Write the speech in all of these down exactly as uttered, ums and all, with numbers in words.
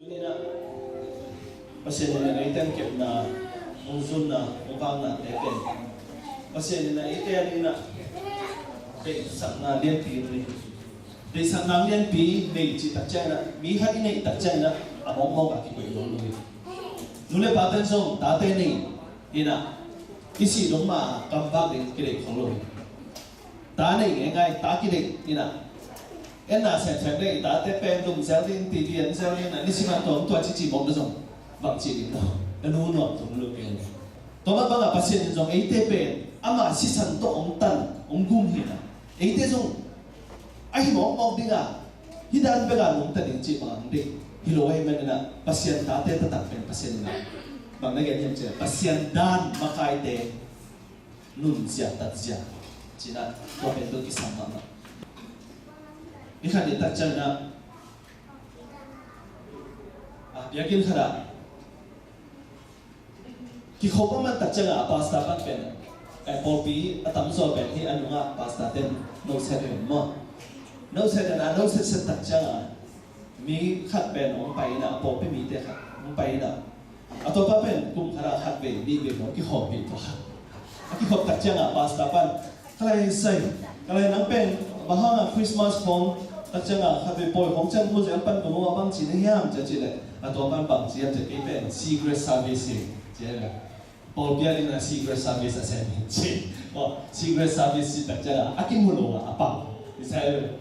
Inah, Pasian in a eite a kepna, hong zunna, hong vaknate pen Pasian in a eite a dingin ah deihsakna lianpi nei. Deihsakna lianpi nei cih takciang inah, mi khat i neih takciang inah a mawkmawk a kikoih lo lo hi. Nu le paten zong tate nei inah, i sih dong ma a kam vak ding kideih khol lo hi. Ta nei ngeingai, ta kideih inah, enna semsem ding, i tate pen lum zel ding, T V en zel ding inah, nisiman tua hong tua cici mawk na zong bangci ding lo. Na nu nuam tung lo pen. Tua mah bangah Pasian in zong eite pen ama sisan tawh hong tan, hong gum hi inah, eite zong ahi mawkmawk ding a, hih dan bek a nungta ding cih bang hong deih hi lo ahih man inah, Pasian tate taktak pen Pasian inah bang na gen hiam cih leh, Pasian dan makaite nunzia tatzia ci inah, tua pen tua kisam mahmah. Ni khat ni takciang inah, a, biakinn khat ah kikhop a man takciang a, pastor pan pen, eh, pawlpi a tamzaw pen hih a nungah pastor ten noset hi maw. Noset inah, noset set takciang a, mi khat pen hong pai inah, a pawlpi mite khat hong pai inah, a tuapa pen kum khat ah khat vei, nih vei hong kikhawm hi tua khat. A kikhop takciang a, pastor pan, "Ka lai sai, ka lai nang pen bang hang a Christmas khawng takciang a khat vei pawi khawng ciang mu zel pan ka mu a, bang ci na hiam?" ci a cih leh, a tuapa pan bang ci hiam cih leh, "Kei pen Secret Service hi," ci a. Pawlpi a dingin a Secret Service a sem hi ci. Aw, Secret Service ci takciang a, a kimu lo a, a pang. I sai lo.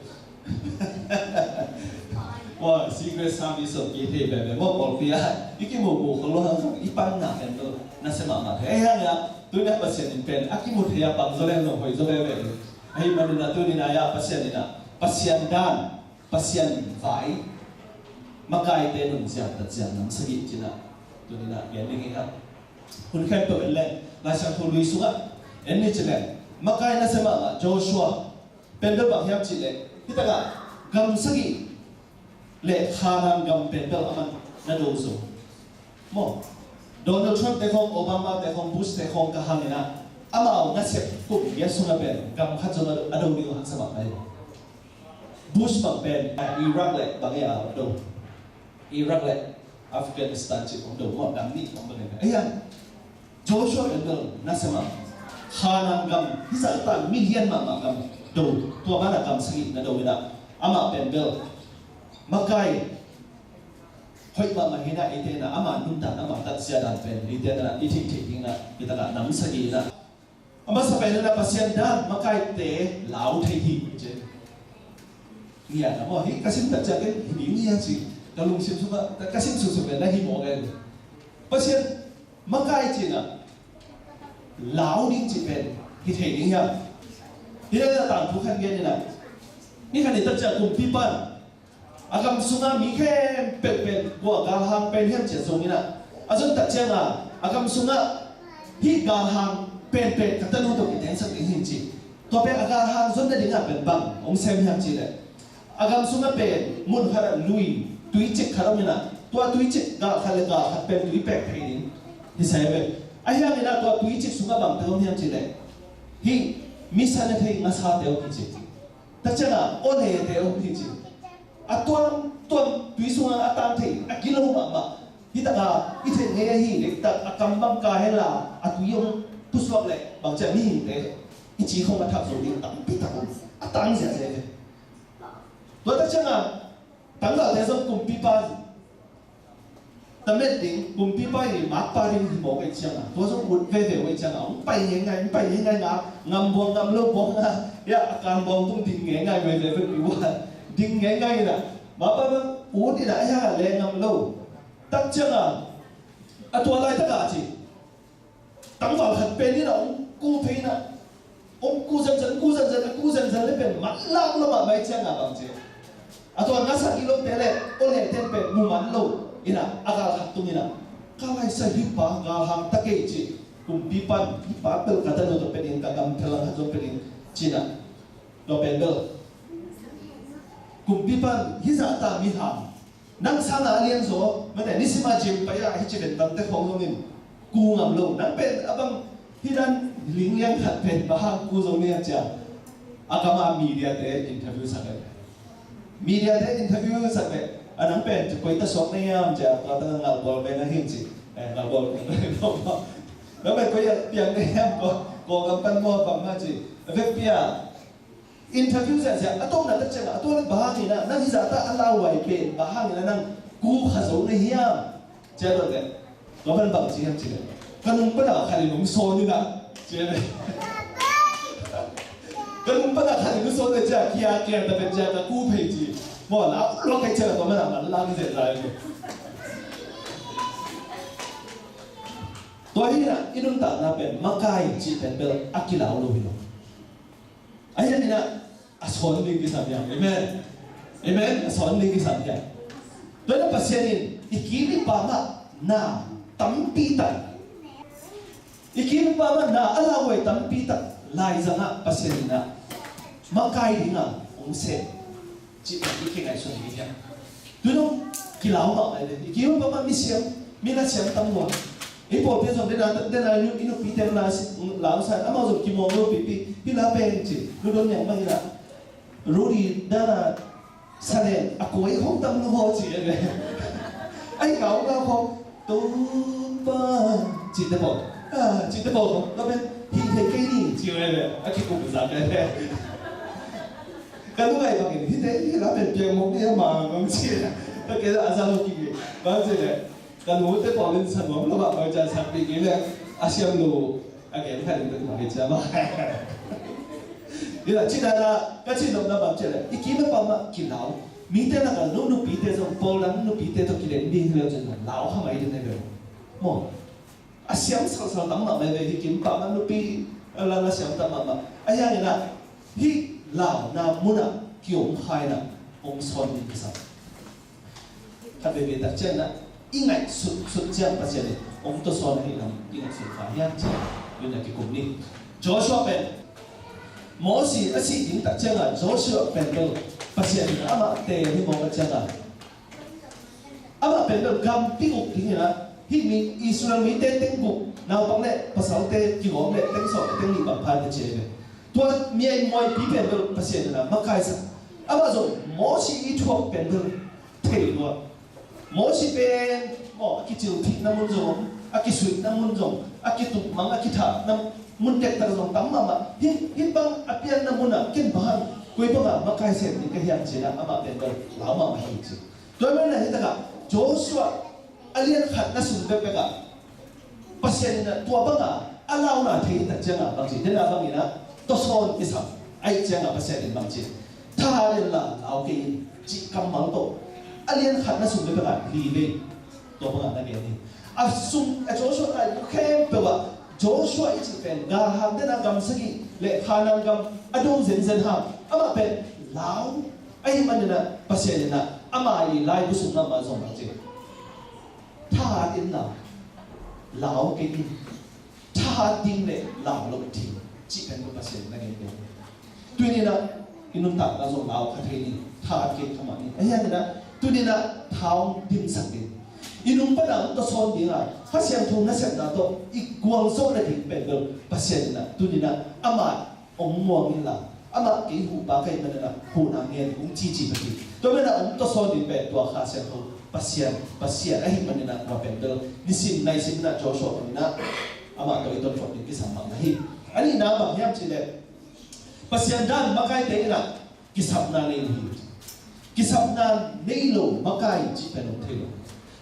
Aw, Secret Service zong kithei veve maw, pawlpi a i kimuhmuh khol lo hang zong i panna pen lo, nasia mahmah thei. Ahi hang inah, tuni a Pasian in pen a kimu thei a pang zaw leng zong hoih zaw veve. Ahih man inah tuni inah, Pasian inah, Pasian dan, Pasian vai, makaite nunzia tatzia nam sagih ci inah tuni inah gen ding hi hang. Hun khempeuh en leng, Lai Siangtho Lui sungah en ni ci leng, makai nasia mahmah Joshua pen bel bang hiam cih leh, hih takah gam sagih le Khanaan gam pen bel aman na do zo maw. Donald Trump te khawng, Obama te khawng, Bush te khawng ka hang inah, amau nasep kum giat sungah pen gam khat zong a do, a do ding haksa mahmah hi. Bush bang pen, a, Iraq le bang hi a do. Iraq le Afghanistan cih khawng do maw, gam nih khawng bang hi a. Ahi a, Joshua pen bel nasia mahmah. Khanaan gam, hih zahta million mahmah gam do, tua banah gam sagih na do inah, amah pen bel makai hoih mahmah hi inah, eite inah ama nuntak, ama tatzia dan pen eite inah i theih theih ding inah, hih takah nam sagih inah. A masa pen inah Pasian dan makaite lau thei hi ci. Ngiat a maw, hih ka sim takciang ken hi ding hi a ci. Ka lungsim sungah, ka sim sungsung pen na hi mawk e. Pasian makai ci inah lau ding cih pen hi thei ding hiam? Hih inah tangthu khat gen inah, ni khat ni takciang kumpipan a gam sungah mi khempeuh pen kua galhang pen hiam ci a zong inah, a zon takciang a, a gam sungah hih galhang penpen ka tanu tawh kitengsak ding hi ci. Tua pen a galhang zon nading a pen bang hong sem hiam cih leh, a gam sungah pen mun khat ah lui, tuicik khat om inah, tua tuicik gal khat le gal khat pen tui pek thei ding hi sa hi ve. Ahi hang inah tua tuicik sungah bangte om hiam cih leh, hih misa ne thei ngasate om hi ci. Takciang a, awlete om hi ci. A tuamtuam tui sungah a tang thei, a kilo mahmah. Hih takah i theih ngei ahi, dektak a kam bang ka hen la, a tui hong pusuak leh bangci a mihingte i ci khong a thak zo ding tampi tak om. A tang ziahziah ve. Tua takciang a, tangvalte zong kumpipa tamet ding, kumpipa i makpa ding hi mawk ahih ciangin, tua zong ut veve uh ahih ciangin, hong pai ngeingai, hong pai ngeingai nga, ngam buang ngam lo buang nga, ya, a kan buang tung ding ngeingai veve pi uh a, ding ngeingai inah, makpa bang ut inah, ya, le ngam lo. Tak ciangin, a tua laitak a ci. Tangval khat pen inah hong ku phei inah, hong ku zenzen, ku zenzen, ku zenzen le pen manlang lo mahmah ahih ciangin bang ci. A tua ngasa gilo te le, aw le ten pen mu man lo inah, a gal khat tung inah, ka laisa hih pa galhang ta kei ci. Kumpipan, hih pa pel ka tanu tawh pen in, ka gam phelang khat zong pen in ci inah. Tua pen bel kumpipan hih zahta mi hang. Nang sangin a lianzaw, mate, nisim a gym pai a, hih ci ven tangte khawng zongin ku ngam lo. Nang pen a bang hih dan ling liang khat pen bang hang ku zong ni a cia. A kam a media te interview sak ve. Media te interview sak ve. A nang pen koi ta suak na hiam ci a, tua ta ngalbawl ve na hing ci. Eh, ngalbawl. Nang pen koi a piang na hiam, ko, ko kam pan maw bang na ci. A vek pia. Interview ziahziah a tawpna tak ciangah a tua le bang hangin ah nang hizah ta a lauhuai pen bang hangin ah nang ku kha zo na hiam? Ci a dot leh tua pan bang ci hiam ci leh, ka nung pana khat in hong sawn in ah ci a leh. Ka nung pana khat in hong sawn in ah ci a, kia kia ta pen ci a, ka ku phei ci. Maw, lau lua kai ci a, tua mana man lam zet lai. Tua hi in ah i nuntakna pen makai cih pen bel a kilau lo hi lo. Ahi hangin ah a sawn ding kisam hiam? Amen. Amen. A sawn ding kisam hiam? Tua in ah Pasian in i kim i pam ah na tampi tak, i kim i pam ah na a lauhuai tampi tak laizang ah Pasian in ah makai ding a hong sem cih i kingaihsun ding hiam? Tui dong kilau mah ngai le. I kiu pah mah mi siam, mi la siam tam lua. Ei pawlpi zong dena, dena i nu, i nupite la si, lau sa, amau zong kimawng lo pipi, hi la pen ci. Nu don niang bang hi la. Rudi dana salen a kuai hong tam lu ho ci e le. Ai kau kau hong, Topa ci te pawl. Ah, ci te pawl hong, la pen hi thei kei ni ci e le. A kikum zak e le. Ka lungngai bangin, hihte, hih la pen piang mawk ni a ma bang ci a. Ka kei a za lo kik ni. Bang ci le, ka nute pawl in sa nuam lo mah bang ci a sak pi kik le, a siam lo, a gen khat in bang ci a ma. Hi la, ci na na, ka ci nop na bang ci le, i kim a pam ah kilau. Mite na ka nu, nupite zong pawl dang nupite tawh kilem ding hi le zong lau kha mai ding hi le. Maw. A siam salsal tam mahmah ve, hi kim pah mah nupi, a la, la siam tam mahmah. Ahi hangin ah, hih launa munah ki-om kha in ah, hong sawn ding kisam. Khat veve tak ciangin ah, i ngaihsut sut ciang Pasian in hong tawsawn ahih lam i ngaihsut kha hiam ci-in ah kikum ni. Joshua pen, Mosi a sih ding tak ciangin ah, Joshua pen bel Pasian in amah teel hi mawk a ciangin ah, amah pen bel gampi guk dingin ah, hih mi Israel mite teng guk, naupang le pasalte kigawm le teng sawm le teng nih bang phan hi ci hi ve. Tua miaimuaipi pen bel Pasian in ah makaisak. Amah zong Mosi i thuak pen bel thei lua. Mosi pen maw, a kicilthihna mun zong, a kisuihna mun zong, a kitukmang, a kithahna mun tektak zong tam mahmah. Hih, hih bang a pianna munah ken bang hang, koi bangah makai sem ding ka hiam ci-in ah amah pen bel lau mahmah hi ci. Tua manin ah hi takah Joshua a lian khatna sung bekbek ah Pasian in ah tua bangah a launa thei tak ciangah bang ci, dena bangin ah tawsawn kisam ahih ciangah Pasian in bang ci, thahat inla lau kei in cih kammal tawh a lian khatna sung bekbek ah li vei tua bangah na gen hi. A sung a Joshua laibu khempeuh ah Joshua i cih pen galhang dena gam sagih le Kanaan gam a do zenzen hang amah pen lau. Ahih manin ah Pasian in ah ama i laibu sung ah mah zong bang ci, thahat inla lau kei in, thahat ding le lau lo ding cih pen bel Pasian in na gen hi. Tuni in ah i nuntakna zong lau kha thei ni, thahat kei kha mah ni. Ahi hangin ah tuni in ah tha hong dimsak ding, i nung pan a hong tawsawn ding a, Kha Siangtho nasepna tawh i gualzawhna ding pen bel Pasian in ah tuni in ah amah hong muang inla, amah kei huhpa ka hih manin ah huhna ngen hong cici pah hi. Tua manin ah hong tawsawn ding pen tua Kha Siangtho Pasian, Pasian ahih manin ah tua pen bel nisim naisim in ah Joshua panin ah amah tawh i tonkhop ding kisam mahmah hi. A nihna bang hiam cih leh Pasian dan makaite in ah kisapna nei lo hi. Kisapna nei lo makai cih pen om thei lo.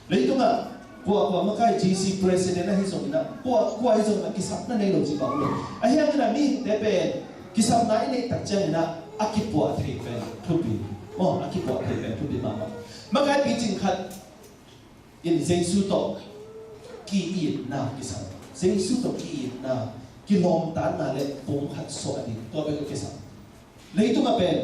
Leitungah kuakua makai, G C president ahi zongin ah, kuakua ahi zongin ah kisapna nei lo cih bang om lo. Ahi hangin ah mihingte pen kisapna i neih tak ciangin ah a kipuah thei pen thupi. Maw, a kipuah thei pen thupi mahmah. Makai picing khat in Jesu tawh ki-itna kisam. Jesu tawh ki-itna, kilawmtatna le pumkhat suah a ding, tua bek a kisam. Leitungah pen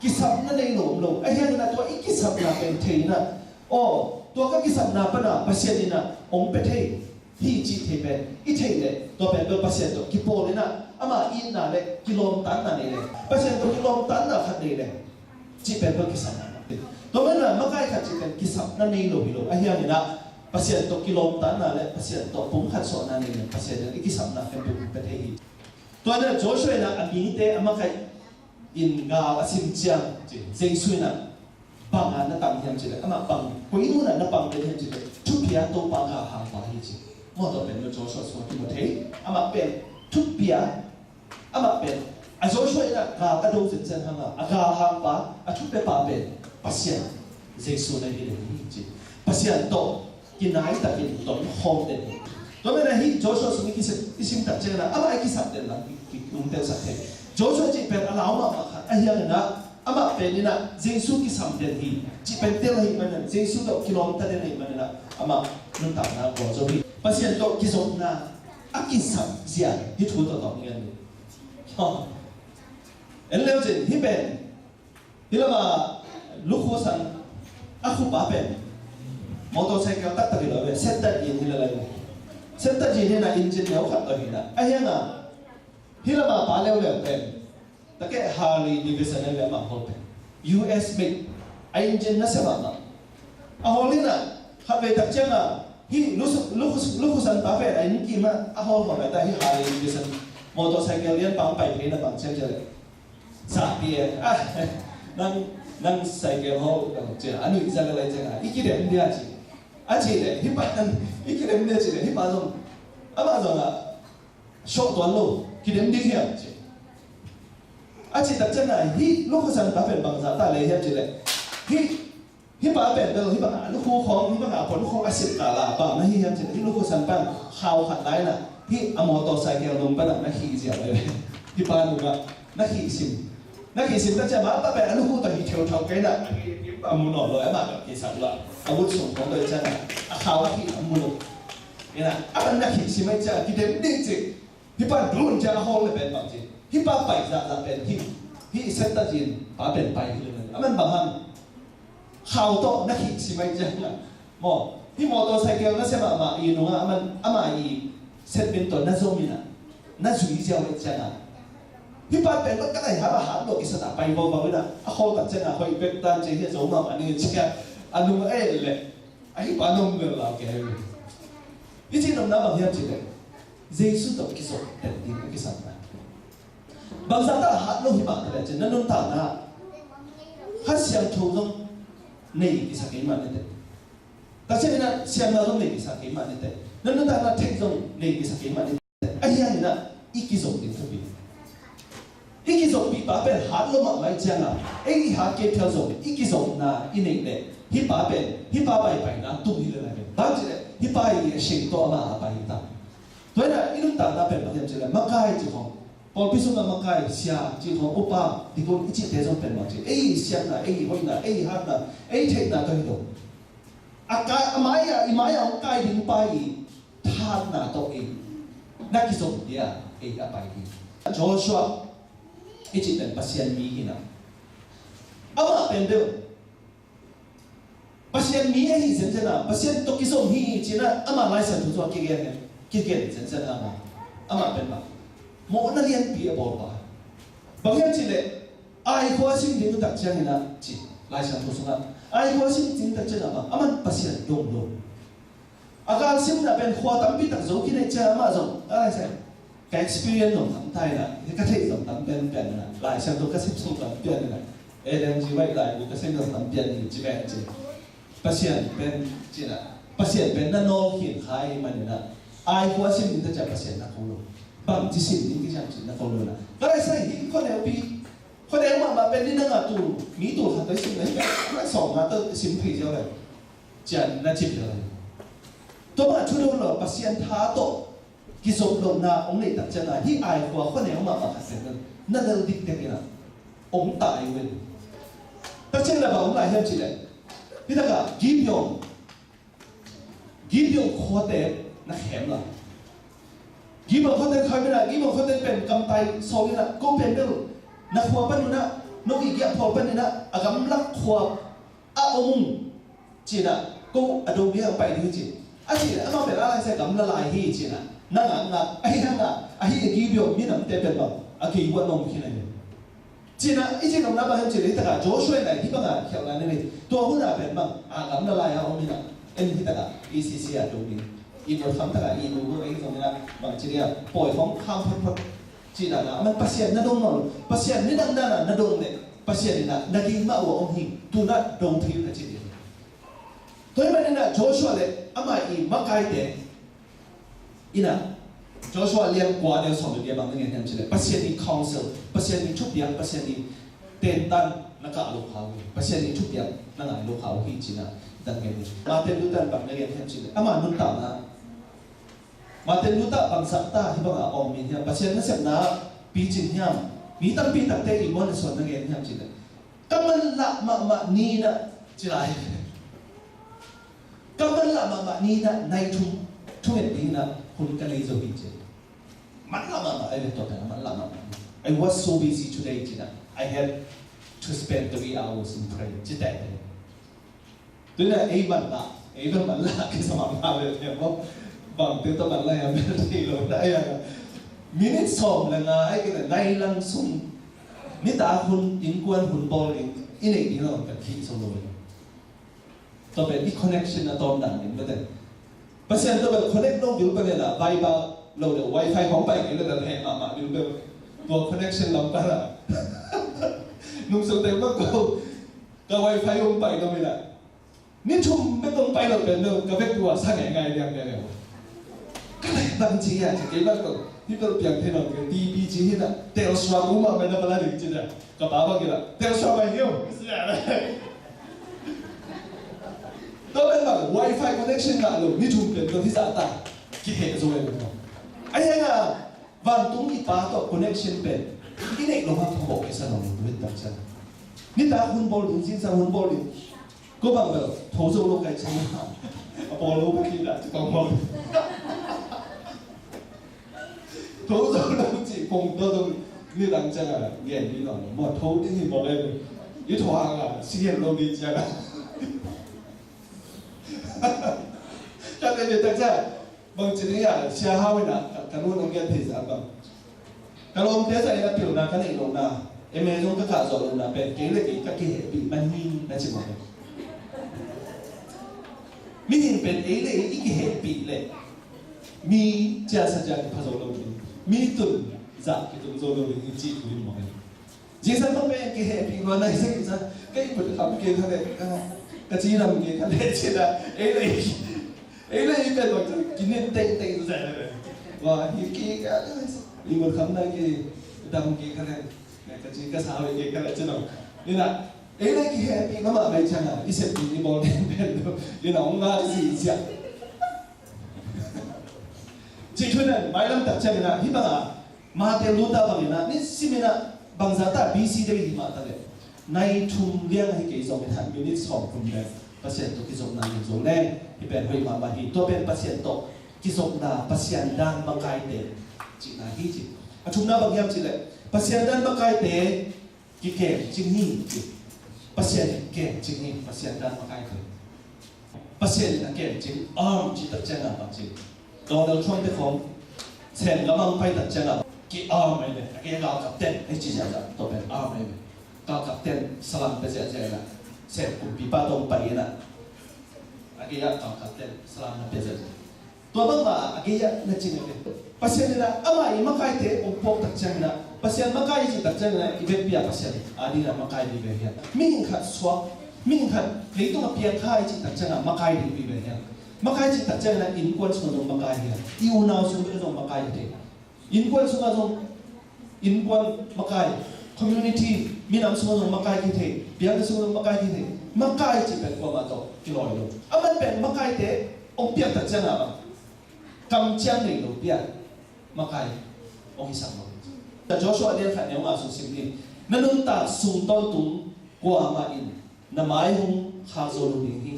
kisapna nei lo om lo. Ahi hangin ah tua i kisapna pen thei in ah, aw, tua ka kisapna pan a Pasian in ah hong pia thei hi cih thei pen i theih leh, tua pen bel Pasian tawh kipawl in ah ama itna le kilawmtatna nei leh, Pasian tawh kilawmtatna khat nei leh, cih pen bel kisapna. Tua manin ah makai khat cih pen kisapna nei lo hi lo. Ahi hangin ah Pasian tawh kilawmtatna le Pasian tawh pumkhat suahna nei leh Pasian in i kisapna khempeuh hong pia thei hi. Tua in ah Joshua in ah a mite a makai in gal a sim ciang, Jesu in ah Bang a na tang hiam cih leh, amah bang, koi mun ah na pang den hiam cih leh, thupi a Topa galhang pa hi ci. Mawtaw pen Joshua sung a kimu thei. Amah pen thupi a, amah pen a Joshua in a gal a do zenzen hang a, a galhang pa, a thupia pa pen Pasian, Jesu na hi den hi ci. Pasian tawh kinai takin ton khawm den hi. Tua manin ah hih Joshua sung i kisim, i sim tak ciangin ah amah i kisam den lam ki, ki, um telsak thei. Joshua cih pen a lau mahmah khat ahi hangin ah, amah pen in ah Jesu kisam den hi cih pen tel ahih manin ah, Jesu tawh kilawmta den ahih manin ah amah nuntakna gualzo hi. Pasian tawh kizopna a kisam zia hih thu tawh tawh ngen hi. En leu cin hih pen, hih lama lukhu san a khupa pen motorcycle taktak hi lo ve, Setat in hi lo lai. Setat in hi na, engine neu khat tawh hi na. Ahi hang a hih lama pa leuleu pen, takeh Harley Davidson le amah hawl pen, U S made, a engine nasia mahmah. A hawl hi na, khatvei tak ciang a hih lukhu, lukhu, lukhu san pa pen a inn kim a, a hawl hawl lai ta, hih Harley Davidson motorcycle lian pa hong pai phei na bang ciang ciang le, sa pi e, ah, nang, nang cycle hawl, ciang a, a nuih zia le lai ciang a, i kidem dia ci. A ci le, hih pa, i kidem dia ci le, hih pa zong, amah zong a, suak tuan lo, kidem ding hiam ci. A cih tak ciang a, hih lukhu san pa pen bangzah ta le hiam cih leh, hih, hih pa pen bel, hih bang a lukhu khawng, hih bang a pon khawng a sip ta la, bang na hi hiam cih leh, hih lukhu san pan khau khat lai na, hih a motorcycle nung pan a na khih ziau le. Hih pa nung a na khih sim. Na khih sim tak ciang a, mah pa pen a lukhu tawh hi theuthau kei na, a mu nawn lo, amah ka kisam lo. A vut sung khawng tawh ciang a, a khau a khih a mu lo. Ina, a pan na khih sim ai ciang a, kidem ding ci. Hih pa drone ciang a hawl le pen bang ci. Hih pa pai zahzah pen hih, hih Setat in pa pen pai hi le pen. A man bang hang. Khau tawh na khih sim ai ciang a. Maw, hih motorcycle nasia mahmah i nung a, a man, amah i setbin tawh na zom in a, na zui ziau ai ciang a. Hih pa pen ka lai hama hat lo kisa ta pai vauvau in a, a hawl tak ciang a hoih bek tan ci hi zo mahmah ni ci a, a nung a el le. A hih pa nong mel lau kei hi. I cih nopna bang hiam cih leh, Jesu tawh kizop den ding a kisam na. Bangzah ta hat lo hi mah ta leh cin, na nuntakna Kha Siangtho zong nei kisa kei mah ni teh. Ka cih na siamna zong nei kisa kei mah ni teh. Na nuntakna theih zong nei kisa kei mah ni teh. Ahi hangin ah i kizop ding thupi. I kizoppih pa pen hat lo mahmah i ciang a, ei i hat kei phial zong i kizopna i neih leh hih pa pen, hih pa paipaina tung hi le lai pen. Bang cih leh hih pa i a sheng tawh amah a pai hi ta. Tua hi na i nuntakna pen bang hiam cih leh makai cih khawng, pawlpi sungah makai, sia cih khawng, upa, dikun i cihte zong pen bang cih, ei i siamna, ei i hoihna, ei i hatna, ei i theihna tawh hi lo. A kai, a mai-ah, i mai-ah hong kai ding pa i thahatna tawh ei na kizom dia ei a pai hi. Joshua i cih pen Pasian mi hi na. Amah pen bel Pasian mi ahi zenzen a, Pasian tawh kizom hi ci-in ah ama Lai Siangtho sungah kigen, kigen zenzen a, amah pen bang mawhna lianpi a bawl pa. Bang hiam cih leh Ai khua a sim ding tak ciangin ah ci, Lai Siangtho sungah Ai khua a sim ding tak ciangin ah bang, aman Pasian dong lo. A gal simna pen khua tampi tak zo khin ahih ciang amah zong, a lai sa, ka experience zong tam ta in ah, ka theih zong tam pian pian in ah, Lai Siangtho ka sim zong tam pian in ah, Ellen G. White laibu ka sim zong tam pian in ci pen ci. Pasian pen ci in ah, Pasian pen na nawl khin kha ahih manin ah, Ai khua a sim ding tak ciang Pasian na ko lo. Bang ci sim ding ci ciang ci na ko lo in ah. Ka lai sa hi, khuaneu pi, khuaneu mahmah pen ni, nang a tul, mi tul khat pai sim na hi pen, na sawm na tawh sim phei ziau lai. Cian na cip ziau lai. Tua mah thu dong lo, Pasian tha tawh kizop lohna hong neih tak ciangin ah, hih Ai khua khuaneu mahmah khat pen na lel diktek in ah hong tai uh in. Tak ciang na bang hong lai hiam cih leh, hih tak ah Gibeon, Gibeon khuate na khem lai. Gibeon khuate na khem in ah, Gibeon khuate pen kamtai sawl in ah, ko pen bel na khua pan un ah, no i giahphual pan in ah, a gamlak khua a om ung ci-in ah, ko a do ding a pai ding hi ci. A cih leh amah pen a lai sa, gamla lai hi ci-in ah, na ngakngak, ahi hang ah, ahi a Gibeon minamte pen bang a kei uah na om khin ahi. Ci-in ah, i cih nopna bang hiam cih leh, hih tak ah Joshua in ah hih bang a khialhna nei hi. Tua hun ah pen bang, a gamla lai a om in ah, en hih tak ah E C C a do ding, i mual kham tak ah i mual, ei zong in ah bang ci ding a, pawi khawng kham photphot. Cih dan ah, aman Pasian na dong nawn lo. Pasian nidang dan ah na dong leh, Pasian in ah na ding mah uh a om hi. Tu-in ah dong thei un, a ci ding. Tua ahih manin ah Joshua le amah i makaite in ah, Joshua lian kua, a neu sawm le li ah bang na gen hiam cih leh, Pasian i counsel, Pasian i thupiak, Pasian i tentan na kah lo kha uh hi. Pasian i thupiak na ngai lo kha uh hi, ci-in ah dan gen hi. Martin Luther bang na gen hiam cih leh, ama nuntakna, Martin Luther bang zahta hih bangah om hi hiam, Pasian nasepna picing hiam, mi tampi takte i muan le suan na gen hiam cih leh, ka manlah mahmah ni-in ah, ci lai. Ka manlah mahmah ni-in ah nai thum thunget dingin ah hun ka nei zo hi, ci. Manlah mahmah, ai ve, tua pen a manlah mahmah. I was so busy today, ci-in ah, I had to spend three hours in prayer, ci teh. Tu-in ah ei manlah, ei bel manlah kisa mahmah ve, ve maw. Bangte tawh manlah hiam bel thei lo na, ai a, minute sawm le nga, ai kei le nai lang sung, nitak hun, innkuan hun bawl ding i neih ding lo ka thei zo lo. Tua pen i connection a tawm dan ding bete. Pasian tawh bel connect lo ding bel, a Viber lo le wifi hong pai kei le dan heh mahmah ding bel. Tua connection lam pan a nungsung teng bang ko, ka wifi hong pai lo mi la. Ni thum bek hong pai lo pen bel ka vek tua sa ngaingai liang liang. Ka lai bang ci a, ci kei bang ko. Hih bel piang thei nawn kei, T P G hi na, Telstra tu mah pen na pala ding ci na. Ka pa bang kila, Telstra mah hi o. Tua pen bang, wifi connection ngah lo, ni thum pen tua hi zah ta. Kiheh zo e bang. Ai hang a, vantung i Pa tawh connection pen i neih lo hang thawh kisa lo, tu hi tak ciang. Nitak hun bawl ding, zingsang hun bawl ding. Ko bang bel, tho zo lo kai ciang. A bawl lo ka kila, ci kong bawl. Tho zo lo ci kong tho zo, ni dang ciang a gen ni lo. Maw, tho ding hi bawl e. I tho hang a, si gen lo ni ciang a. Ka te ni tak ciang. Bang ci ni a, Sia Hau in a, ka, ka nu nong gen thei zah bang. Ka lawmte zah in a pilna ka neih lohna, M A zong ka kah zawh lohna pen, kei le kei ka kihehpih man hi na ci mawk. Mihing pen ei le ei i kihehpih leh, mi ciasa cia kipha zo lo ding, mi tun zah kitun zo lo ding i cih thu hi mawk. Zingsang bang pen kihehpih lua nai sa kisa, ka iput kham kei kha leh, ah, ka ci lam kei kha leh ci la, ei le ei, ei le ei pen bang ci, kinin tengteng sa leh. Wa, hi kei ka, i mut kham nai kei, dam kei kha leh, ka ci ka sa kei kha leh ci lam. Ni na, ei le kihehpih mahmah mai ciang a, i sep ding i bawl ding pen, ni na, hong ngai si sia. Cih thu in a, mailam tak ciangin a, hih bang a, Martin Luther bangin a, ni simin a, bangzah ta B C dei hi mah ta leh, nai thum liang ahi kei zongin a, minute sawm thum leh Pasian tawh kizopna nei zo leng, hih pen hoih mahmah hi. Tua pen Pasian tawh kizopna, Pasian dan makaite cihna hi ci. A thumna bang hiam cih leh, Pasian dan makaite kikemcing hi ci. Pasian in kemcing hi, Pasian dan makaite. Pasian in a kemcing, arm cih tak ciang a bang ci. Donald Trump te khawng, Sen gam a hong pai tak ciang a, ki-arm ahi ve. A gei galkapten, ei ci ziahziah, tua pen arm ahi ve. Galkapten salam pia ziahziah in a, Sen kumpipa tawh hong pai in a, a gei ah galkapten salam na pia ziahziah. Tua bangmah a gei ah na cing a ve. Pasian in a amah i makaite hong puak tak ciangin a, Pasian makai i cih tak ciangin a, i vekpi a Pasian a dingin a makai vive hiam? Mihing khat suak, mihing khat leitung a piang kha i cih tak ciangin a makai ding vive hiam? Makai cih tak ciangin a innkuan sungah zong makai hiam? I unau sungah zong makai hi thei. Innkuan sungah zong, innkuan makai, community, minam sungah zong makai hi thei, biakna sungah zong makai hi thei. Makai cih pen kuamah tawh kilawi lo. Aman pen makaite hong piak tak ciangin a bang, kamciam nei lo piak makai hong hisak lo. Joshua lian khat neu nga sung sim ni. Na nuntak sung tawntung kuamah in na mai hong khak zo lo ding hi.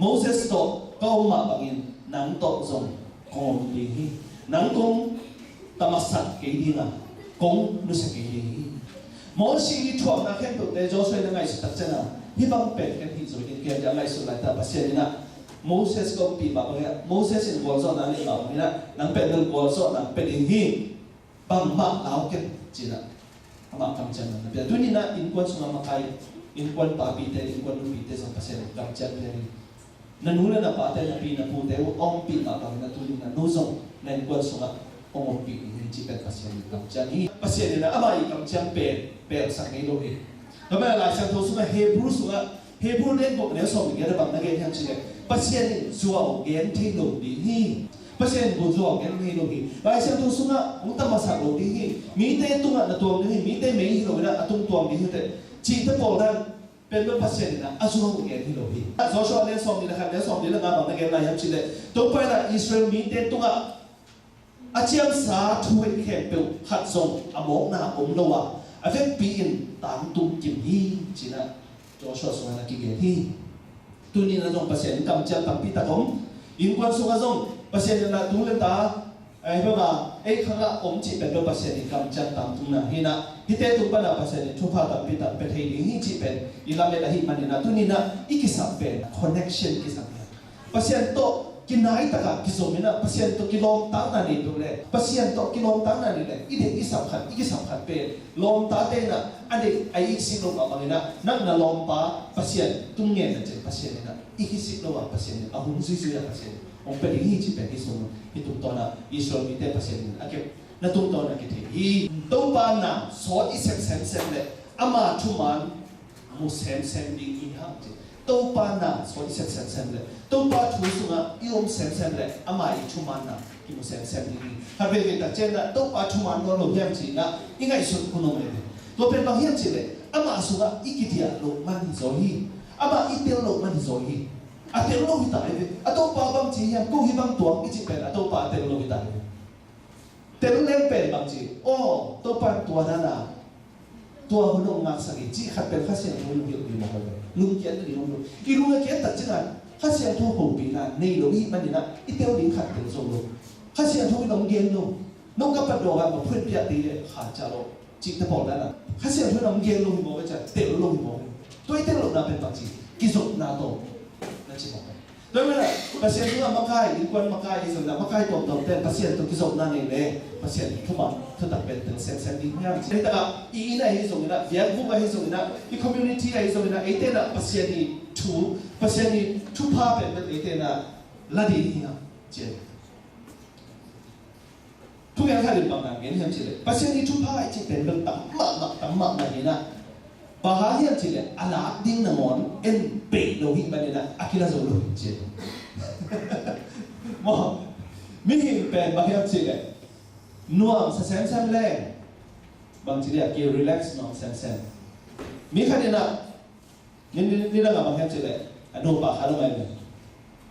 Moses tawh ka om mah bangin nang tawh zong kong om ding hi. Nang kong tamasak kei ding a, kong nusia kei ding hi. Moses i thuakna khempeuhte Joshua in a ngaihsut tak ciangin a, hih bang pen ken hih zo ding, ken a ngaihsut laitak Pasian in a Moses ka ompih mah bangin a, Moses in gualzawhna a neih mah bangin a, nang pen nang gualzawhna pia ding hi. Bangmah lau ken, ci-in ah amah kamciam na pia. Tuni-in ah innkuan sungah makai, innkuan papite, innkuan nupite zong Pasian in kamciam pia hi. Na nu le na pate, na pi na pute uh a ompih mah bangin ah tuni-in ah no zong na innkuan sungah hong ompih ding hi, cih pen Pasian in kamciam hi. Pasian in ah amah i kamciam pen pelsak ngei lo hi. Tua manin Lai Siangtho sungah, Hebrew sungah, Hebrew lian guk neu sawm le giat ah bang na gen hiam cih leh, Pasian in zuau gen thei lo ding hi. Pasian in zuau gen thei lo hi. Lai Siangtho sungah hong tam masak lo ding hi. Mite tungah na tuang ding hi. Mite mei hi lo in ah a tung tuang ding hi teh, cihte pawl dan pen bel Pasian in ah a zuau gen hi lo hi. Joshua lian sawmnih le khat, neu sawmnih le nga bang na gen lai hiam cih leh, Topa in ah Israel mite tungah a ciamsa thuhoih khempeuh khat zong a mawkna om lo a, a vekpi-in tangtung kim hi, ci-in ah Joshua sungah na kigen hi. Tuni-in ah zong Pasian kamciam tampi tak om. Innkuan sungah zong Pasian in ah tu le ta, eh, hi bangah ei khangah om cih pen bel Pasian in kamciam tangtungna hi-in ah, hihte tung pan ah Pasian in thupha tampi tak pia thei ding hi cih pen i lamet ahih manin ah, tuni-in ah i kisam pen connection kisam hi. Pasian tawh kinai takah kizom in ah, Pasian tawh kilawmtatna nei peuh leh, Pasian tawh kilawmtatna nei leh, i deih i sap khat, i kisap khat pen lawmtate in ah a deih a it sik lo mah bangin ah, nang na lawmpa Pasian tung ngen na ciang Pasian in ah i it sik lo a, Pasian in a hun zuizui a Pasian in hong pia ding hi cih pen hih sung, hih tungtawn ah Israel mite Pasian in a kep na tungtawn ah kithei hi. Topa na sawt i sep semsem leh ama thuman mu semsem ding hi hang, ci. Topa na sawt i sep semsem leh, Topa thu sungah i om semsem leh, ama i thumanna kimu semsem ding hi. Khat veivei tak ciangin ah Topa thuman nawn lo hiam ci-in ah i ngaihsut hun om ei ve. Tua pen bang hiam cih leh, ama sungah i kidiah loh man hi zaw hi. Ama i tel loh man hi zaw hi. A tel lo hi ta ei ve. A Topa bang ci hiam, ko hih bang tuang i cih pen a Topa a tel lo hi ta ei ve. Tel leng pen bang ci, aw, Topa in tua dan a, tua hun hong ngaksak hi, cih khat pen Kha Siangtho in hong hilh ding mah hi lo. Lungkiat ding om lo. I lung a kiat tak ciangin Kha Siangtho hopihna nei lo i hih manin ah i tel ding khat tel zo lo. Kha Siangtho in hong gen lo. Nong ka pat dawh a, ma phuan piak ding leh kha cia lo. Cihte pawl dan a Kha Siangtho in hong gen lo hi mawk a, cia tel lo hi mawk. Tua i tel lohna pen bang ci, kizopna tawh na ci mawk. Tua manin ah Pasian tungah makai, innkuan makai i zong in ah, makai tuamtuamte in Pasian tawh kizopna nei leh Pasian thuman thutak pen tel semsem ding hiam ci. Hih takah i inn ahi zongin ah, biakbuk ahi zongin ah, i community ahi zongin ah, eite in ah Pasian i thu, Pasian i thupha pen pen eite in ah la ding hiam ci. Thugen khat in bang hang gen hiam cih leh, Pasian i thupha i cih pen bel tam mahmah, tam mahmah hi-in ah, bang hang hiam cih leh a lak ding nangawn en peih lo hi manin ah a kila zo lo hi ci. Maw, mihing pen bang hiam cih leh nuamsa semsem leh, bang ci leh a ki relax nuam semsem. Mi khat in ah Ni, ni, nidang a bang hiam cih leh, a nupa khat om ahi ve.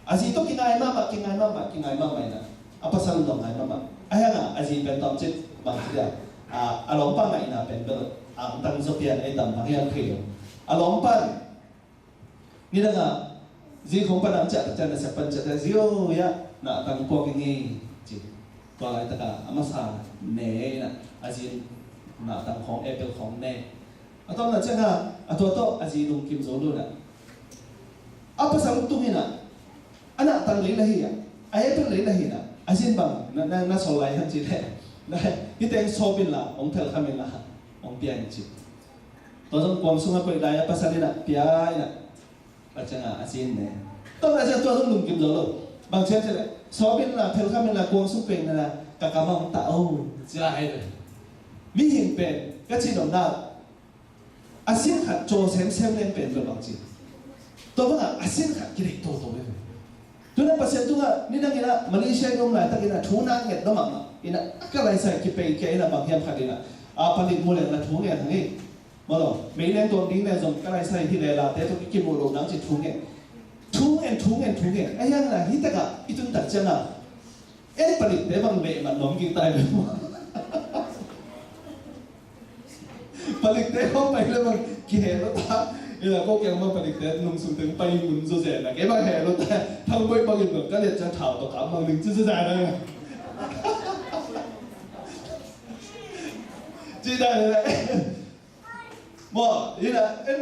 A zi tawh kingai mahmah, kingai mahmah, kingai mahmah in ah, a pasal zong ngai mahmah. Ahih hangin a zi pen tawmcik bang ci leh, a, a lawmpa ngaihna pen bel angtang zaw pian ei tam bang hiam thei lo. A lawmpa in nidang a zi khong pan a ciah tak ciang, nasep pan ciah tak ciang, "Zi aw, ya, nahtang puak ing ei," ci. Tua laitak a a masa ne in ah, a zi in nahtang khong, apple khong ne. A tawpna ciangin a tua tawh a zi lungkim zo lo in ah, a pasal tung in ah, a nahtang lei la hi ah, a apple lei la hi in ah, a zi in bang na, na, na sawl lai hiam cih leh, na, hih teng sawp inla, hong phelkham inla, hong pia in ci. Tua zong kuang sungah koih lai a pasal in ah pia in ah, a ciangin a zi in ne. Tua laitak ciang tua zong lungkim zo lo. Bang ci hiam cih leh, sawp inla, phelkham inla, kuang sung pia inla, ka kam ah hong tah o, ci lai hi ve. Mihing pen ka cih nopna, a sin khat caw semsem leng pen bel bang ci. Tua bangah a sin khat kideih toto leng. Tu-in ah Pasian tungah nidang in ah Malaysia i om laitakin ah thu na nget lo mahmah in ah, a ka laisai kipei kia in ah bang hiam khat in ah, a palik mu leng la thu ngen hang hi. Maw lo, mei leng tuang ding leng zong ka laisai hi leh late tawh kimu lo nang ci thu ngen. Thu ngen, thu ngen, thu ngen. Ahih hangin ah hih takah i tun tak ciangin ah, ei palikte bang beh man nuam kik ta hi ve maw. Palikte khong pai leh bang kiheh lo ta. Ina ko kiang bang palikte nungsung teng pai mun zo zen a, kei bang heh lo ta. Thang Boih bangin bang ka liat ciang thau tawh kam bang ning ci zo zen a. Ci ta leh. Maw, ina, en,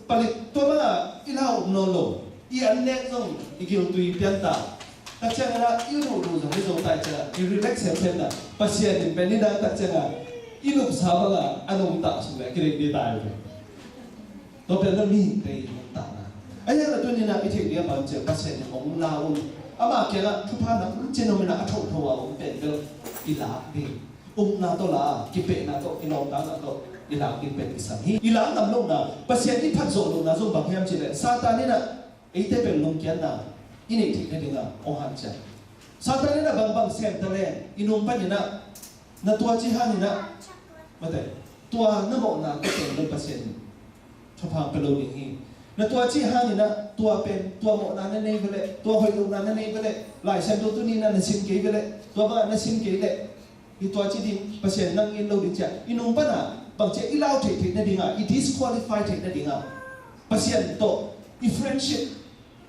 palik tua banga i lau om nawn lo. I an nek zong i giltui pian ta. Tua ciangin ah i luhluh zong i zo ta i ciangin ah i relax semsem ta. Pasian in pen i dang tak ciangin ah i lupsa banga a nungta sung le a kireih ding ta i ve. Tua pen lo mihingte i nungtana. Ahih hangin ah tuni-in ah i theih ding a bang ciang Pasian in hong la un. Ama kiangah thupha nang un cin om in ah a thotho a om pen bel i lak ding. Upna tawh la, kipehna tawh, kilawmtatna tawh, i lak ding pen kisam hi. I lak ngam lohna, Pasian i phat zawh lohna zong bang hiam cih leh Satan in ah eite pen lungkiatna i neih theih nading a hong hanciam. Satan in ah bangbang sem ta leng i nung panin ah na tua cih hangin ah, mate, tua na mawhna tua pen lo Pasian in thupha pia lo ding hi. Na tua cih hangin ah tua pen, tua mawhna na nei ve leh, tua hoih lohna na nei ve leh, Lai Siangtho tuni in ah na sim kei ve leh, tua bangah na sim kei leh, hi tua ci ding, Pasian nang it lo ding ci a i nung pan a bang ci a i lau theih theih nading a, i disqualify theih nading a, Pasian tawh i friendship,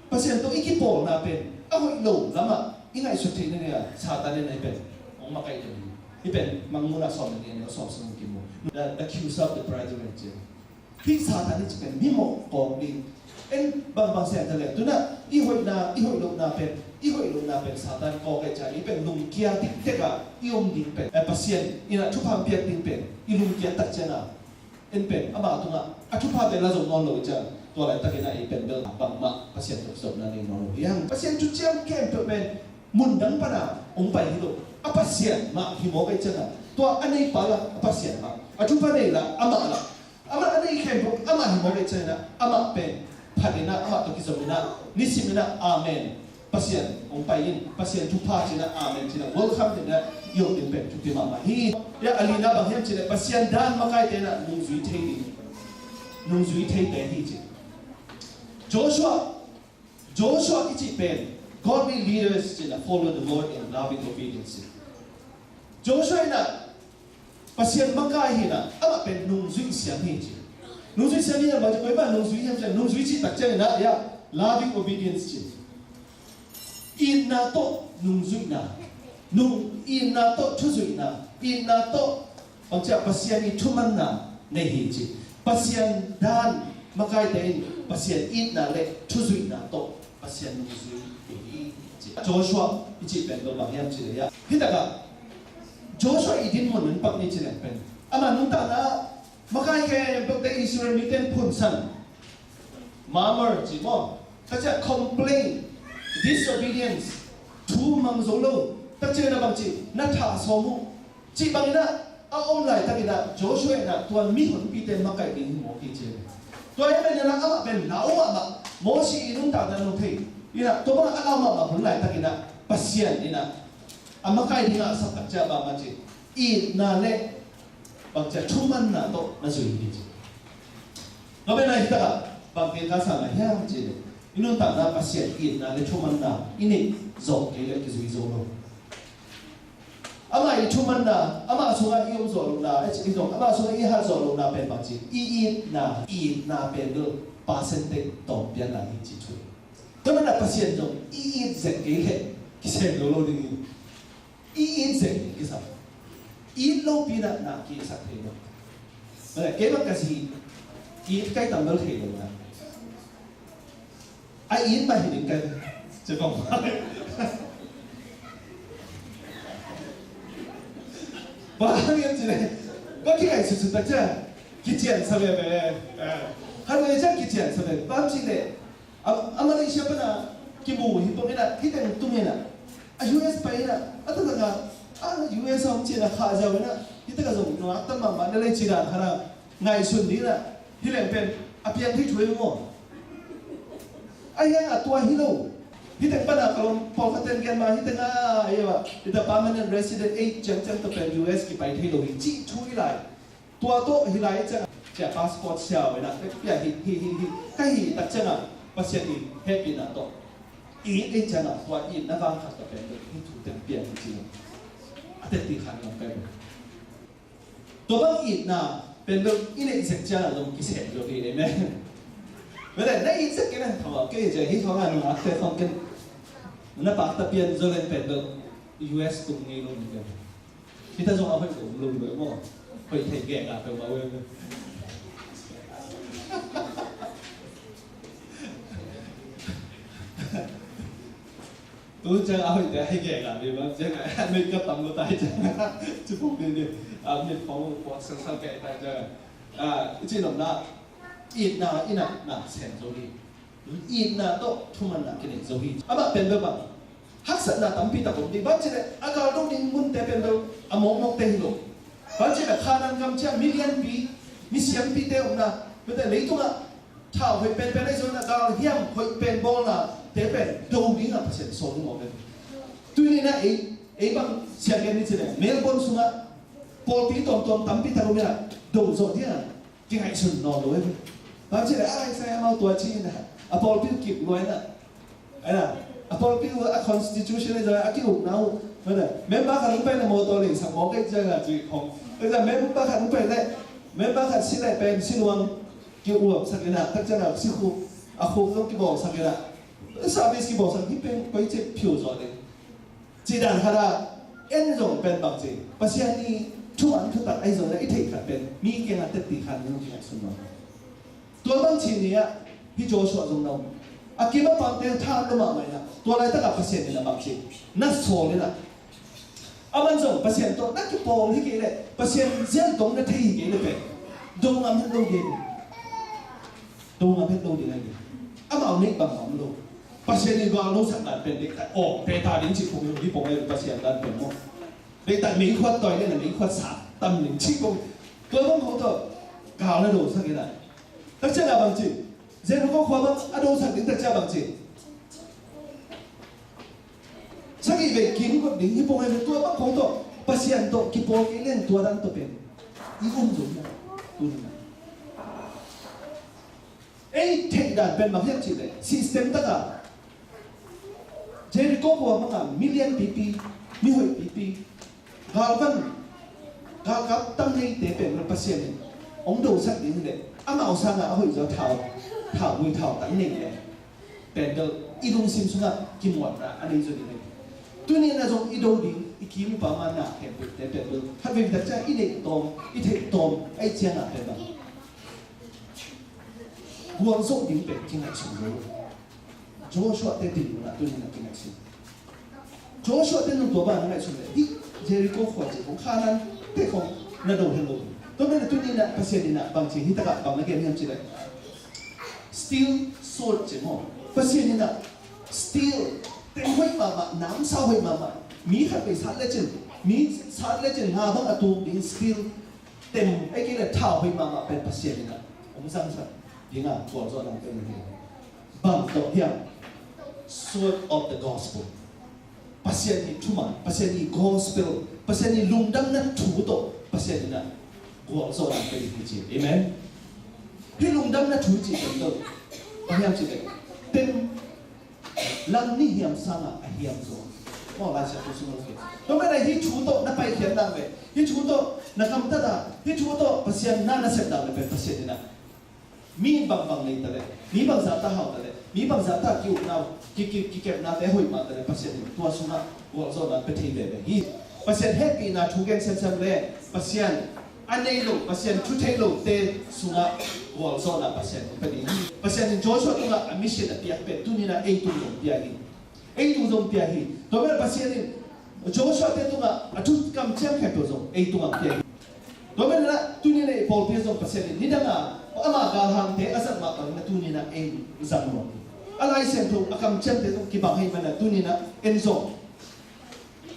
Pasian tawh i kipawlna pen a hoih lo lamah i ngaihsut theih nading a Satan in ah i pen hong makaih ding hi. I pen Mangmuhna sawm le nih, a neu sawm sung kim mu, the, the accuser of the brethren ci a. Hih Satan i cih pen mimawh kawk ding. En bangbang sem ta leh, tu in ah i hoihna, i hoih lohna pen, i hoih lohna pen Satan kawk ahih ciang i pen lungkia diktek a i om ding pen, eh, Pasian in ah thupha piak ding pen i lungkia tak ciang a, en pen ama tungah a thupha pen la zong nawn lo ahih ciang, tua laitak in ah i pen bel bangmah Pasian tawh zopna nei nawn lo hi hang. Pasian thuciam khempeuh pen mun dang pan a hong pai hi lo. A Pasian mah hi mawk ahih ciang a, tua a neipa lah a Pasian mah, a thupha nei lah amah lah, amah a nei khempeuh amah hi mawk ahih ciangin ah, amah pen phat in ah, amah tawh kizom in ah, nisim in ah, amen, Pasian hong pai in, Pasian thupha ci in ah, amen ci in ah, welcome ci in ah i om ding pen thupi mahmah hi. Ya, a lina bang hiam cih leh Pasian dan makaite in ah nungzui thei ding, nungzui theite hi ci. Joshua, Joshua i cih pen godly leaders ci in ah follow the Lord in loving obedience. Joshua in ah Pasian makai hi in ah, amah pen nungzui siam hi ci. Nungzui siam hi in ah, bang ci, koimah nungzui hiam ci, nungzui cih tak ciangin ah, ya, loving obedience ci. Itna tawh nungzuihna, nung, itna tawh thuzuihna, itna tawh bang ci a Pasian i thumanna nei hi ci. Pasian dan makaite in Pasian itna le thuzuihna tawh Pasian nungzui hi ci. Joshua i cih pen lo bang hiam cih leh, ya, hi tak a Joshua i dinmun in pak ni ci leng pen, ama nuntakna makai khempeuhte Israel mite in phunsan, murmur ci maw, tak ciang complain, disobedience, thu mang zo lo, tak ciang na bang ci, na thah sawm uh cih bangin ah a om laitakin ah Joshua in ah tua mihonpite makaih ding hi mawk hi ci. Tua ahih manin ah amah pen lau mahmah, Mosi i nuntakna nong thei in ah tua bangah a lau mahmah hun laitakin ah Pasian in ah a makai dingah a sap tak ciang bangmah ci, itna le bang ci a thumanna tawh na zui hi ci. Tua pen ah hi tak ah bang pen ka sa ngai hiam cih leh, i nuntakna Pasian itna le thumanna i neih zawh kei leh kizui zo lo. Amah i thumanna, amah sungah i om zawh lohna, i zong amah sungah i hat zawh lohna pen bang ci, i itna, i itna pen lo percentage tawmpian lai hi ci thu. Tua manin ah Pasian zong i it zek kei leh kisem zo lo ding hi. I it zek kisam. It lopi in ah na ki-itsak thei lo. Keimah ka si, it kai tam bel thei lo na. A it mah hi ding kai. Ci kong. Bang hang hiam cih leh, kong kingaihsut sut tak ciang kician sa veve. Hang hiam ciang kician sa veve. Bang cih leh, a, a Malaysia pan a kimu hi pong in ah, hi teng tung in ah, a U S pai in ah, a taktak a, a U S a hong ci in ah, khah ziau in ah, hi taktak zong nungak tam mahmah na lei ci dan khat a ngaihsun ding in ah, hi leng pen a piang thei thu hi maw? A hiang a tua hi lo. Hi teng pan a ka lawm pawlkhat ten gen ma hi teng a, hi a, hi ta permanent resident age ciangciang tawh pen U S kipai thei lo hi cih thu hi lai. Tua tawh hi lai ciang, cia passport siau in ah, pia hi, hi, hi, hi, ka hi tak ciang a, Pasian i hehpihna tawh. I, i ciang a, tua i na vang khat ka pen, hi thu teng piang hi ci. A teti khan ngam kai. Tua bang itna pen bel i neih zek ciang a zong kisem lo hi, amen. Bel na it zek kei na thawa kei zek hi thong a nung a te thong ken. Na pak ta pian zo len pen bel U S kum ngei lo ni ken. Hita zong a hoih ko lum lo maw. Hoih thei gek a peuh mah uh. Tu ciang a hoih te a hei gek a mi bang ciang a mi ka tam lo tai ciang. Ci pong ni ni. A mi pong kuak sang sang kei tai ciang. A, i ci nopna. Itna, itna, na sem zo ni. Itna tawh thumanna kinei zo hi. Amah pen bel bang haksatna tampi tak om ding. Bang ci leh a gal do ding munte pen bel a mawkmawkte hi lo. Bang ci leh Khanan gam ciang mi lianpi Mi siampite omna, mite leitungah thau hoih penpen ahi zongin a galhiam hoih pen bawlnate pen do dingah Pasian sawl ding mawk pen. Tuni-in ah ei, ei bang sianggen ni ci leh Melbourne sungah pawlpi tuamtuam tampi tak om in ah do zawh dingah kingaihsun nawn lo hi. Bang ci leh a Isaiah mau tua ci in ah a pawlpi kip lua in ah Aina, a pawlpi uh a constitution ahi zongin a ki-ukna uh, member khat hong pai leh mawtaw leisak mawk ahi ciangin a ci khong. Ahi zongin member khat hong pai leh, member khat si leh pen siluang ki-uapsak in ah, tak ciangin a sikhuk, a khuk zong kibawlsak in ah, service kibawlsak, hih pen koi ci phiu zaw ding. Ci dan khat ah, en zong pen bang ci, Pasian i thuman thutak ahi zongin a i theih khat pen mi kiangah teci khat in hong kingaihsun lo. Tua bang ci ni ah, hih Joshua zong na om. A kim a pamte tha an lo mahmah in ah, tua laitak ah Pasian in a bang ci, na sawl in ah. Aman zong Pasian tawh na kipawl hi kei leh, Pasian zian tawh na thei hi kei leh pen, do ngam het lo ding. Do ngam het lo ding ahi. Amau neih bang ngam lo. Pasian i gal lo sak dan pen dek ta, aw, pe ta ding ci pong hi pong ahi Pasian dan pen maw. Dek ta meikhuat tawi le na meikhuat sa tam ding ci pong. Tua bang khong tawh gal na do sak in ah. Tak ciang a bang ci, Jericho khua bang a do sak ding tak ciang bang ci, sagih vei kim kawt ding hi pong hi. Tua bang khong tawh Pasian tawh kipawl kei leng tua dan tawh pen i um zong hi a. Tuni-in ah ei theih dan pen bang hiam cih leh, system tak ah Jericho khua bang ah million pipi, mihoih pipi, galvan, galkap tam neite pen Pasian in hong dosak ding hi leh, amau sangah a hoih zaw thau, thaugui thautang nei leh pen bel i lungsim sungah kimuanna a nei zaw ding hi. Tuni-in ah zong i do ding, i kim i pam a na khempeuhte pen bel khat vei tak ciang i neih tawm, i theih tawm ahih ciangah pen bang gualzawh ding pen kingaihsun lo. Joshua te dinmun ah tuni-in ah kingaihsun. Joshua te nung tua bang na ngaihsun leh, hih Jericho khua ci khong, Kanaan te khong na do hen lo. Tua manin ah tuni-in ah Pasian in ah bang ci, hih tak ah bang na gen hiam cih leh, steel sword ci maw. Pasian in ah steel, tem hoih mahmah, namsau hoih mahmah, mi khat vei sat lecin, mi sat lecin nga bang a tuk ding steel tem, ahih kei leh thau hoih mahmah pen Pasian in ah hong zangsak ding a, gualzawhna pen hi. Bang tawh hiam? Sword of the gospel. Pasian i thuman, Pasian i gospel, Pasian i lungdamna thu tawh Pasian in ah gualzawhna pen hi ci. Amen. Hih lungdamna thu ci pen tawh bang hiam cih leh, tem lam ni hiam sangah a hiam zaw. Maw, Lai Siangtho sung a kei. Tua manin ah hih thu tawh na paikhiat dan ve, hih thu tawh na gamtat dan, hih thu tawh Pasian na na sep dan ve, Pasian in ah mi bangbang nei ta leh, mi bangzah ta hau ta leh, mi bangzah ta ki-ukna, ki, ki, kikepnate hoih mah ta leh Pasian in tua sungah gualzawhna pia thei veve hi. Pasian hehpihna thu gen semsem le Pasian a nei lo, Pasian thu thei lote sungah gualzawhna Pasian hong pia ding hi. Pasian in Joshua tungah a mission a piak pen tuni-in ah ei tung zong pia hi. Ei tung zong pia hi. Tua manin ah Pasian in Joshua te tungah a thu kamciam khempeuh zong ei tungah pia hi. Tua manin ah tuni-in ah i pawlpi zong Pasian in nidang a ama galhangte a zat mah bangin ah tuni-in ah ei zang nuam hi. A Lai Siangtho a kamciamte zong kibang ahih manin ah tuni-in ah en zong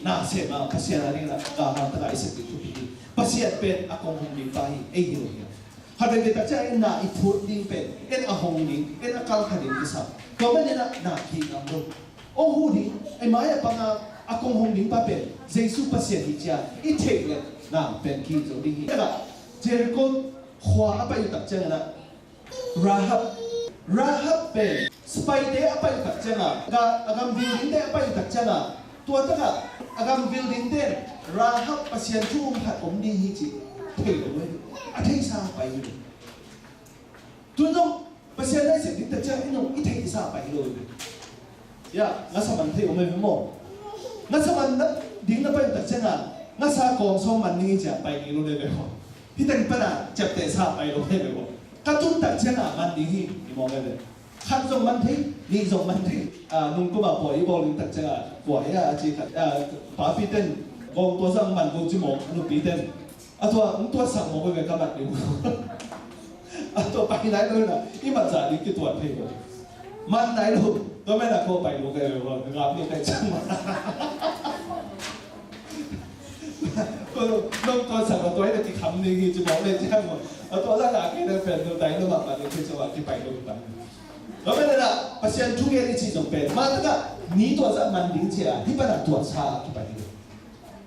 na sem a, Pasian a dingin a galhang takah i sep ding thupi hi. Pasian pen a kong hong ding pa hi, ei hi lo hi. Khat veve tak ciang en na i phut ding pen, en a hong ding, en a kalkha ding kisam. Tua manin ah na kih ngam lo. Hong huh ding, ei mai-ah pang a, a kong hong ding pa pen Jesu Pasian hi ci-a i theih leh na pen kih zo ding hi. Takah Jericho khua a pai uh tak ciangin ah Rahab, Rahab pen sipaite a pai uh tak ciangin, ga, a gam vil dingte a pai uh tak ciangin, tua takah a gam vil dingte in Rahab Pasian thu um khat om ding hi cih thei lo hi. A theisa pai hi lo. Tun zong Pasian na i sep ding tak ciang i nung i theisa pai hi lo hi. Ya, ngasa man thei om e maw. Ngasa man na ding na pai tak ciangin, ngasa kawng sawm man ning i ciah pai kei lo le ve maw. Hih teng pan a ciapteh sa pai lo le ve maw. Ka tun tak ciangin man ding hi, i maw le ve. Khat zong man thei, nih zong man thei. A, nungkum a pua i bawl ding tak ciangin, pua hi a, a ci khat, a, papi ten, gawng tua zang man go ci maw, nupi ten. A tua, hong tuatsak mawk uh ve ka mat ding. A tua pai nai lo na, i mat zah ding kituat thei lo. Mat nai lo, tua mena ko pai lo kai lo, ngap lo kai ciang ma. Nong tuatsak lo tua hi na kikham ding hi ci mawk le ciang ma. Tua zah a kei na pen lo dai lo mahmah ding, kei zong a kipai lo hi pah. Tua pen na Pasian thugen i cih zong pen mah takah ni tua zah man ding ci a, hih pan a tuatsa a kipai ding.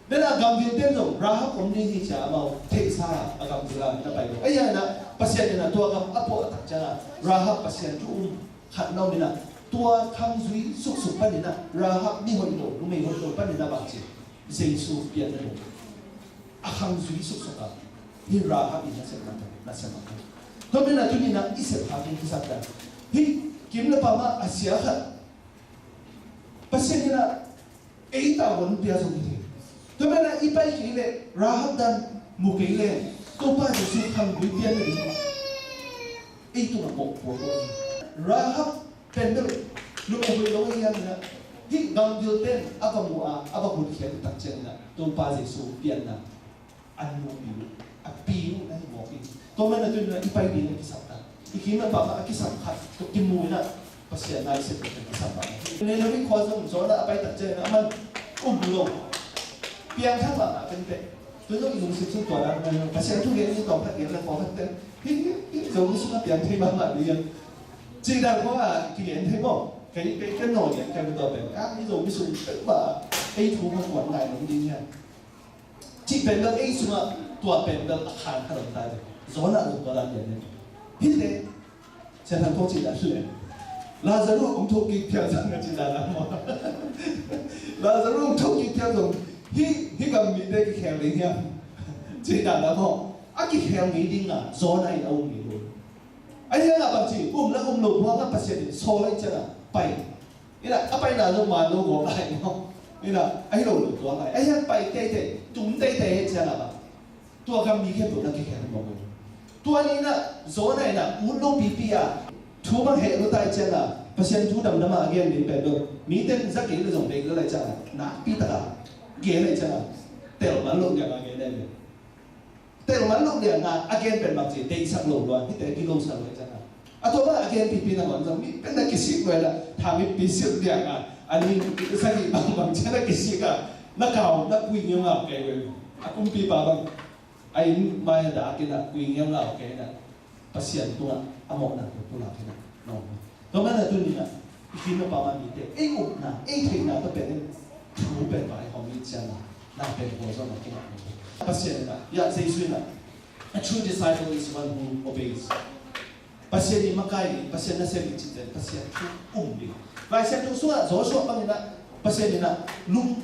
Tua na gamdil ten zong Rahab om ding hi ci a, amau theihsa a gamdil a na pai lo. Ahi hangin ah Pasian in ah tua gam a puah tak ciangin ah Rahab Pasian thu um khat na om in ah, tua khang zui suksuk panin ah Rahab mi hoih lo, numei hoih lo panin ah bang ci, Jesu pian na lo. A khang zui suksuk a, hih Rahab i nasepna, nasepna. Tua pen ah tuni in ah i sep kha ding kisap dan. Hih kim le pam ah a sia khat Pasian in ah ei tavuan pia zong hi thei. Tua pen ah i pai kei leh Rahab dan mu kei leh Topa Jesu khang zui pian na ding ei tungah mawhpuak lo. Rahab pen bel numei hoih lo ahi hangin ah hih gamdil ten a va mu a, a va hun khiat tak ciangin ah Topa Jesu pianna a nupi uh, a pi uh na hi mawk hi. Tua manin ah tuni in ah i pai ding a kisap ta. I kim a pam a kisap khat tua kimu in ah Pasian na i sep ding a kisap ta. Nineveh khua zong Jonah a pai tak ciangin ah aman um lo. Piangthak mahmah pen teh. Tua zong i lungsim sung tua dan mah hi. Pasian thu gen ni tawm khat gen le pawlkhat ten hih, hih, hih Zomi sungah piang thei mahmah ding hi. Cih dan khawng a kigen thei maw. Kei, kei, ken nawl gen kei tua pen. Ah, hih Zomi sung pen mah ei thu mah kuan ngai nong ding hi. Cih pen bel ei sungah tua pen bel a khan khat om ta hi. Jonah zong tua dan gen hi. Hih teh Satan kong cih dan le Lazarus hong thuk kik phial zong a cih dan a maw. Lazarus hong thuk kik phial zong hih, hih gam mite kikhel ding hiam? Cih dan a maw. A kikhel ngei ding a Jonah in a um ngei lo. Ahi hangin ah bang ci, um la um lo buang a Pasian in sawl ahih ciangin ah pai. Ina, a paina zong man lo gawp lai maw. Ina, ahi lo lo tua lai. Ahi hang pai teitei, tum teitei ahih ciangin ah bang. Tua gam mi khempeuh na kikhen mawk uh. Tua ni in ah Jonah in ah ut lo pipi a thu bang heh lo ta ahih ciangin ah Pasian thu damdam a gen ding pen bel mite in za kei le zong deih lo lai ciangin ah nakpi tak a gen ahih ciangin ah tel man lo liang a gen ahih ve. Tel man lo liang a a gen pen bang ci, deihsak lo lua, hihte gilo sa lo ahih ciangin ah. A tua bang a gen pipi nangawn zong mi pen na kisik lo in ah, tha mi pi silh liang a, a ning sagih bang bang ciang na kisik a, na kau, na kui ngiau ngau kei ve. A kumpipa bang a inn mai a dak in ah kui ngiau ngau kei in ah Pasian tungah a mawhna tua pulak in ah na om hi. Tua manin ah tuni in ah i kim a pam a mite ei upna, ei theihna tawh pen in thu pen vai hong i ciang a, na pen gualzawhna kingah lo. Pasian in ah, ya, Jesu in ah, "A true disciple is one who obeys." Pasian i makai ding, Pasian nasem ding cihte, Pasian thu um ding. Lai Siangtho sungah Joshua bangin ah Pasian in ah lung,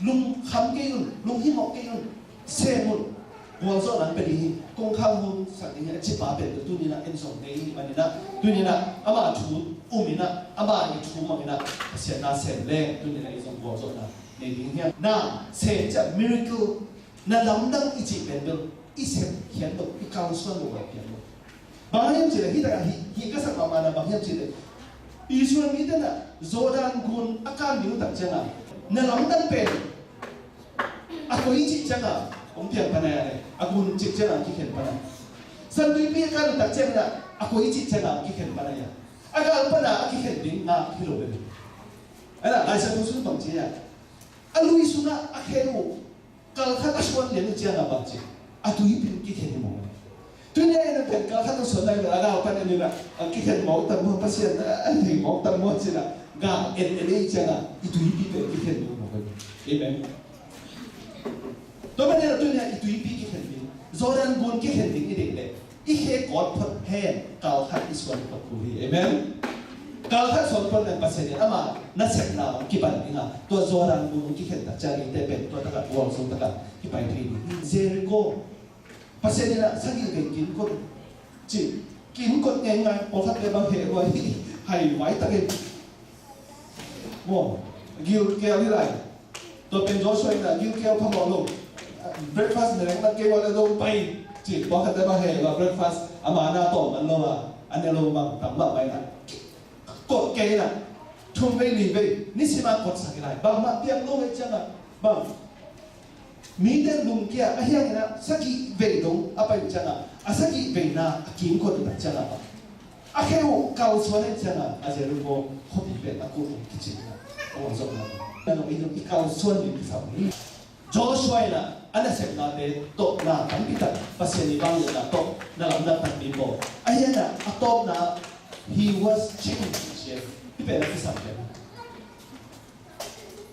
lungkham kei un, lunghimawh kei un, sem un, gualzawhna hong pia ding hi, kongkhak hong sak ding hi, a cipa pen tuni in ah en zong nei hi manin ah, tuni in ah ama thu um in ah, ama i thu mang in ah Pasian na sem leng tuni in ah ei zong gualzawhna nei ding hi. Na sem ciah miracle, na lamdang i cih pen bel i sep khiat lo, i kalsuan lo, a piang lo. Bang hiam cih leh, hih takah hih, hih ka sak mahmahna bang hiam cih leh, Israel mite in ah Jordan gun a kan ding uh tak ciangin ah na lamdang pen a koi cih ciangin ah hong piang pan a, a gun cih ciangin ah kikhen pan a, San Tuipi a kan uh tak ciangin ah a koi cih ciangin ah kikhen pan a, a gal pan a a kikhen ding ngak hi lo ve. Ahi na, Lai Siangtho sung bang ci a, a lui sungah a khen uh kal khat a suan lian uh ciangin ah bang ci, a tuipi in kikhen hi mawk. Tuni a en pen kal khat a suan lai a, a gal pan a ni la, a kikhen mawk tam maw, Pasian a thei mawk tam maw ci la, gal en en ei ciangin ah i tuipi pen kikhen hi mawk. Amen. Tua manin ah tuni a i tuipi kikhen ding, Jordan gun kikhen ding i deih leh, i khe kawt phot hen, kal khat i suan phot kul hi. Amen. Kal khat suan phot leh Pasian in ama nasepna bang kipan ding a, tua Jordan gun kikhen tak ciang eite pen tua takah gualzo takah kipai thei ding hi. Jericho, Pasian in ah sagih vei kinkot ci, kinkot ngeingai, pawlkhatte bang heh lua hi, hai vai tak in. Maw, gilkial hi lai. Tua pen Joshua in ah gilkial phamawh lo. Breakfast ne leng na kei ua le dong pai ci, pawlkhatte bang heh lua, breakfast a manna tawm man lo a, a ne lo bang tam mahmah in ah, kot kei in ah thum vei li vei nisim a kotsak hi lai. Bangmah piang lo vei ciangin ah bang mite lungkia a hiangin ah sagih vei dong a pai uh ciangin ah, a sagih veina a kimkot uh tak ciangin ah bang a khe uh kalsuan ahih ciangin ah, a Jericho khuapi pen a kut uh kici in ah, a gualzawhna. Na nong i, i kalsuan ding kisam hi. Joshua in ah a nasepnate tawh na tampi tak Pasian ii vangliatna tawh na lamdang tampi maw. Ahi zongin ah a tawpna he was changed. Hih pen a kisam pen.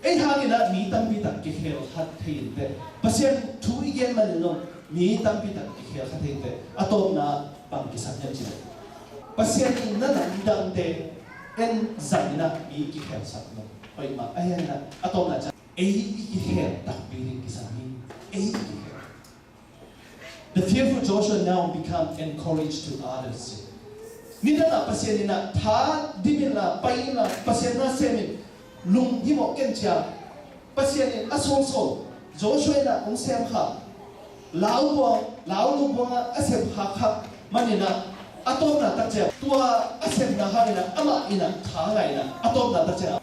Ei hangin ah mi tampi tak kikhel kha thei inteh. Pasian thu i gen manin zong mi tampi tak kikhel kha thei inteh. A tawpna bang kisam hiam cih leh, Pasian in na lamdangte en zangin ah mi kikhel sak lo. Hoih mah. Ahi zongin ah a tawpna ciang ei i kikhel takpi ding kisam hi. Ei i kikhel. The fearful Joshua now become encouraged to others. Nidang ah Pasian in ah, "Tha dim inla, pai inla, Pasian na sem in, lunghimawh ken," ci-a Pasian in a sawlsawlna Joshua in ah hong sem kha. Lau buang, lau lu buang ah a sem khak khak manin ah a tawpna tak ciang, tua a semna hangin ah amah in ah tha ngah in ah a tawpna tak ciang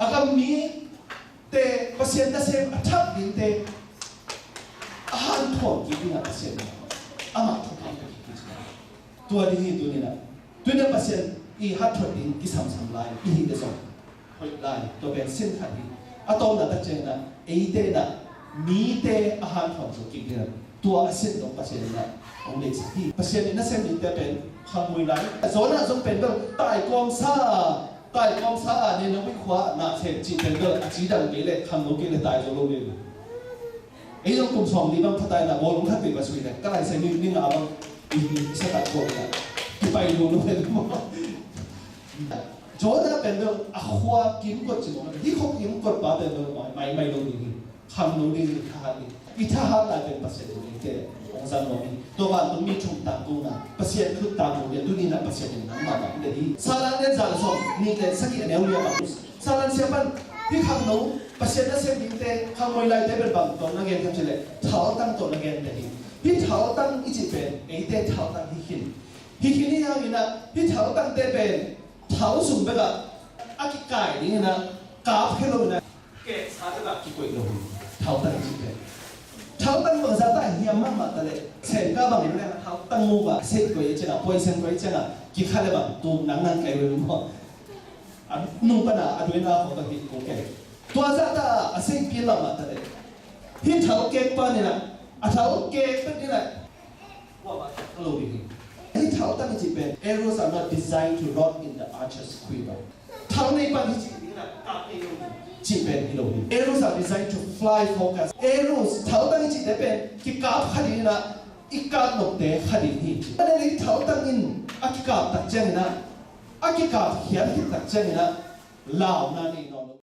a gam mi te, Pasian nasem a thak dingte a hanthawn kik dingah Pasian in amah thupha pia kik ding. Tua ding hi tuni-in ah. Tuni-in ah Pasian i hanthawn ding kisamsam lai i hih leh zong hoih lai, tua pen sin khat hi. A tawpna tak ciangin ah eite in ah mite a hanthawn zo kik dingah tua a sin dong Pasian in ah hong deihsak hi. Pasian in nasem dingte pen khangmui lai. Jonah zong pen bel taikawmsa, taikawmsa a Nineveh khua ah na sem cih pen bel a cidam kei leh, khangno kei leh tai zo lo kei leh. Ei zong kum sawmli bang pha ta in ah bawlung khat peuh va sui leh ka lai sai ni, ni nga bang i, i sa tak kawm in ah kipai lo lo kei leh maw. Jonah pen bel a khua kimkot ci mawk, hih khua kimkot pa pen bel mai, mai, mai lo ding hi. Khangno ding hi, thahat ding. I thahat lai pen Pasian in eite hong zang nuam hi. Tua vantung mi thum tangkona Pasian khut tangko ding, tuni-in ah Pasian in nangmah tang ding hi. Salan lian za le sawm nih le sagih, a neu li a bang. Salan sia pan hih khangno, Pasian nasem dingte, khangmui laite pen bang tawh na gen hiam cih leh thaltang tawh na gen ding hi. Hih thaltang i cih pen eite thaltang hi khin. Hi khin hi hangin ah hih thaltangte pen thal sung bekah a kikai dingin ah kap khia lo in ah keksa bekah kikoih lo hi. Thaltang i cih pen thaltang bangzah ta hiam mahmah ta leh, sengkah bang in leh thaltang mu bah, a seih koih ciangah, poison koih ciangah kikha leh bang tuk nang nang kai lo maw. A nung pan a, a duina khawng ka hih kong kei. Tua zah ta a, a seih pian mahmah ta leh, hih thal kek pan in ah, a thal kek pen in ah kuamah kap kha lo ding hi. Hih thaltang i cih pen, arrows are not designed to rot in the archer's quiver. Thal nei pan hi cih ding in ah kap nei lo ding cih pen hi lo hi. Arrows are designed to fly focus. Arrows, thaltang i cihte pen kikap kha ding in ah, i kap nopte kha ding hi. Ahi zongin thaltang in a kikap tak ciangin ah, a kikap khiat khit tak ciangin ah launa nei nawn.